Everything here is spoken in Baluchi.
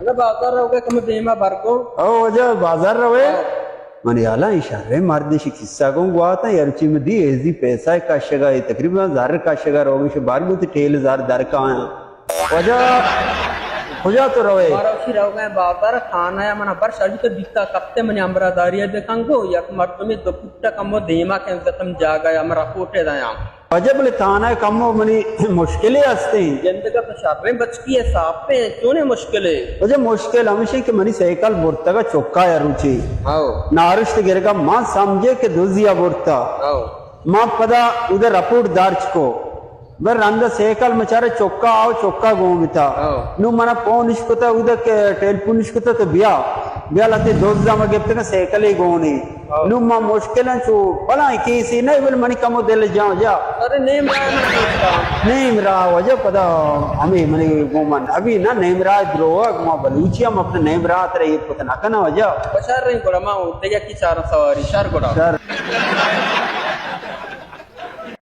اگہ بازار روگے کمو دیما بر کو۔ او واجہ بازار روے؟ ہاں۔ منی حالا اے شریں مردے، شی کسہ گوں گواتاں، یار چی من دی ایزی پیسہ کشگا، اے تقریباً زر کشگا روگے، شی بر گوں تی ٹیل زر در کایاں۔ واجہ کجا تو روے؟ مارا وشی روگے بازار، تھانہ یا منا بر شربی تو بیتا کپتے، منی امبراداری بکن گو، یک مردمی دو فٹ کمو دیما کن زتم جاگا یا مرا کوٹے دیاں۔ واجہ بلے تھانہ کمو منی مشکلے ہستیں۔ گندگا تو شریں بچکی ہے، صافیں، چونے مشکلے؟ واجہ مشکل ہمیشیں کہ منی سائیکل برتگا چکا یا روچی۔ ہاؤ۔ نارشت گرگا ما سمجھے کہ دزیا برتا۔ ہاؤ۔ ما پدا اودے رپورٹ درج کو۔ بر رندا سائیکل مچارے چکا آؤ، چکا گون بیتا۔ ہاؤ۔ نو منا فون اش کتا، اودے کہ ٹیلیفون اش کتا تو بیا۔ بیا لتے دزا ما گپتگا سائیکلے گونے۔ ہاں۔ نوں ما مشکلاں چو بلاہیں کیسے نہ، بل منی کمو دل جان جا۔ ارے نیم راہ نہ دوستا۔ نیم راہ واجہ پدا ہمے منی گومن۔ ابھی نہ نیم راہ دروگ، ما بلوچی ہم اپنے نیم راہ ترے یہ پتہ نہ کنا واجہ۔ بشار رہی گڑا ما دگہ کی چارا سواری، شر گڑا۔ شر۔